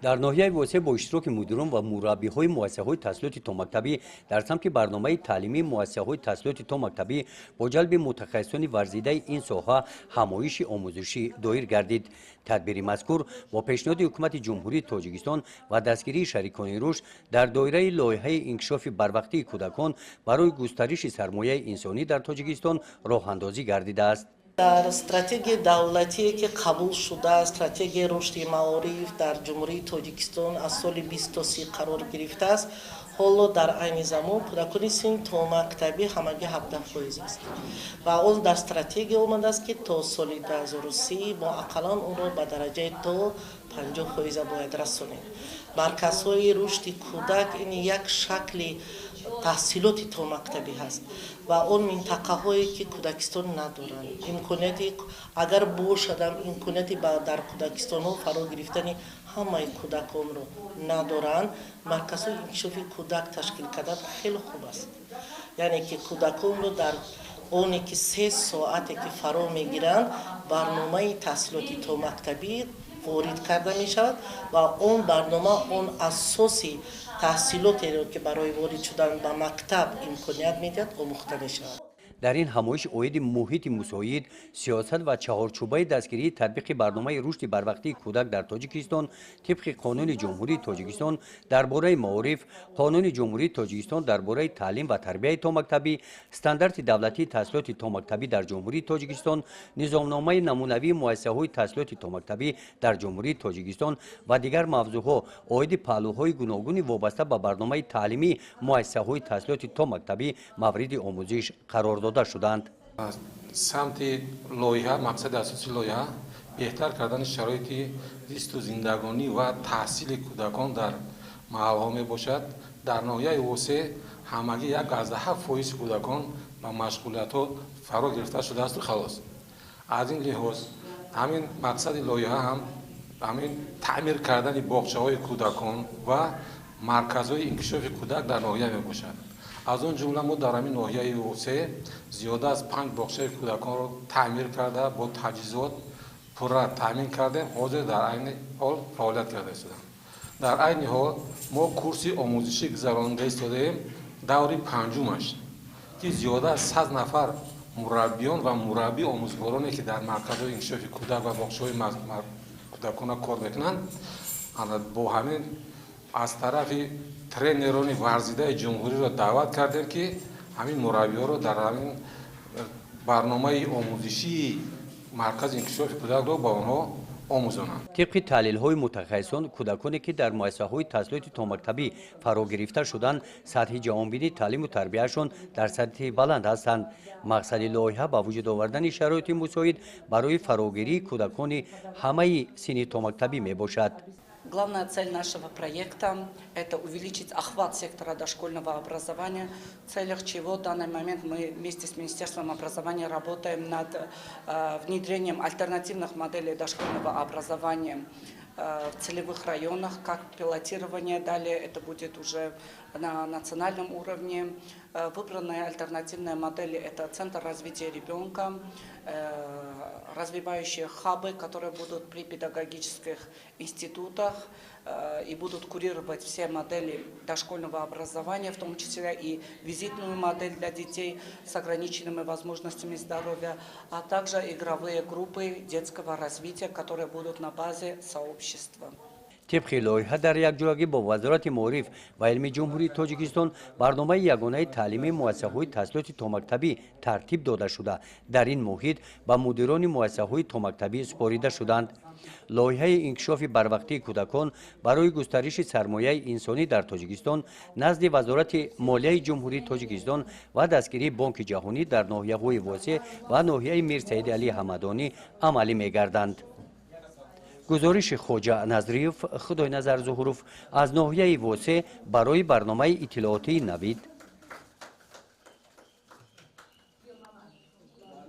Дар ноҳияи Восеъ бо иштироки мудирон ва мураббиҳои муассисаҳои таҳсилоти томактабӣ дар самти барномаи таълимии муассисаҳои таҳсилоти томактабӣ бо ҷалби мутахассисони варзидаи ин соҳа ҳамоиши омӯзишӣ доир гардид. Тадбири мазкур бо пешниҳоди Ҳукумати Ҷумҳурии Тоҷикистон ва дастгирии шарикони рушд дар доираи лоиҳаи инкишофи барвақтии кӯдакон барои густариши сармояи инсонӣ дар Тоҷикистон роҳандозӣ гардидааст. Дар стратегияи давлатие, ки қабул шуда, стратегияи рушди маориф дар Ҷумҳурии Тоҷикистон аз соли 20 то 30 қарор гирифтааст. Ҳоло дар айни замон кӯдакони синни томактабӣ ҳамагӣ 17% аст ва он дар стратегия омадааст, ки то соли 2030 мо ақаллан онро ба дараҷаи то 50 фоиза бояд расонем. Марказҳои рушди кӯдак ин як шакли таҳсилоти томактабӣ ҳаст ва он минтақаҳое, ки кӯдакистон надоранд, имконияти агар бошадам, имконияти дар кӯдакистонҳо фаро гирифтани ҳамаи кӯдаконро надоранд, марказҳои инкишофи кӯдак ташкил кардан хеле хуб аст. Яъне ки кӯдаконро дар оне ки 3 соате ки фаро мегиранд, барномаи таҳсилоти томактабӣ ворид карда мешавад ва он барнома он асоси таҳсилотеро, ки барои ворид шудан ба мактаб имконият медиҳад, омӯхта мешавад. Дар ин ҳамоиш оиди муҳити мусоид, сиёсат ва чаҳорчӯбаи дастгирии татбиқи барномаи рушди барвақтии кӯдак дар Тоҷикистон тибқи Қонуни Ҷумҳурии Тоҷикистон дар бораи маориф, Қонуни Ҷумҳурии Тоҷикистон дар бораи таълим ва тарбияи томактабӣ, стандарти давлатии таҳсилоти томактабӣ дар Ҷумҳурии Тоҷикистон, низомномаи намунавии муассисаҳои таҳсилоти томактабӣ дар Ҷумҳурии Тоҷикистон ва дигар мавзӯъҳо оиди паҳлӯҳои гуногуни вобаста ба барномаи таълимии муассисаҳои таҳсилоти томактабӣ мавриди омӯзиш қарор дода шуданд. Самти лоиҳа, мақсади асосии лоиҳа беҳтар кардани шароити зисту зиндагонӣ ва таҳсили кӯдакон дар маҳалҳо мебошад. Дар ноҳияи Восеъ ҳамагӣ 1,7 фоизи кӯдакон ба машғулиятҳо фаро гирифта шудаасту халос. Аз ин лиҳоз ҳамин мақсади лоиҳа ҳам ҳамин таъмир кардани боғчаҳои кӯдакон ва марказҳои инкишофи кӯдак дар ноҳия мебошад. Аз он ҷумла мо дар ҳамин ноҳияи Восеъ зиёда аз панҷ боғчаи кӯдаконро таъмир карда, бо таҷҳизот пурра таъмин кардем. Ҳозир дар айни ҳол фаъолият карда истодаем. Дар айни ҳол мо курси омӯзишӣ гузаронида истодаем, даври панҷумаш, ки зиёда аз 100 нафар мураббиён ва мураббӣ омӯзгороне, ки дар марказҳои инкишофи кӯдак ва боғчаҳои кӯдакона кор мекунанд, бо ҳамин аз тарафи тренерони варзидаи ҷумҳуриро даъват кардем, ки ҳамин мураббиҳоро дар ҳамин барномаи омӯзишии маркази инкишофи кӯдакро ба онҳо омӯзонанд. Тибқи таҳлилҳои мутахассисон, кӯдаконе, ки дар муассисаҳои таҳсилоти томактабӣ фаро гирифта шуданд, сатҳи ҷаҳонбинӣ, таълиму тарбияашон дар сатҳи баланд ҳастанд. Мақсади лоиҳа ба вуҷуд овардани шароити мусоид барои фарогирии кӯдакони ҳамаи синни томактабӣ мебошад. Главная цель нашего проекта – это увеличить охват сектора дошкольного образования, в целях чего в данный момент мы вместе с Министерством образования работаем над внедрением альтернативных моделей дошкольного образования в целевых районах, как пилотирование, далее это будет уже на национальном уровне. Выбранные альтернативные модели – это Центр развития ребенка, развивающие хабы, которые будут при педагогических институтах и будут курировать все модели дошкольного образования, в том числе и визитную модель для детей с ограниченными возможностями здоровья, а также игровые группы детского развития, которые будут на базе сообщества. Тибқи лоиҳа, дар якҷоягӣ бо Вазорати маориф ва илми Ҷумҳурии Тоҷикистон барномаи ягонаи таълимии муассисаҳои таҳсилоти томактабӣ тартиб дода шуда, дар ин муҳит ба мудирони муассисаҳои томактабӣ супорида шуданд. Лоиҳаи инкишофи барвақтии кӯдакон барои густариши сармояи инсонӣ дар Тоҷикистон назди Вазорати молияи Ҷумҳурии Тоҷикистон ва дастгирии Бонки Ҷаҳонӣ дар ноҳияҳои Восеъ ва ноҳияи Мирсаиди Алӣ Ҳамадонӣ амалӣ мегарданд. Гузориши Хоҷа Назриев, Худойназар Зуҳуров аз ноҳияи Восеъ барои барномаи иттилоотии «Навид».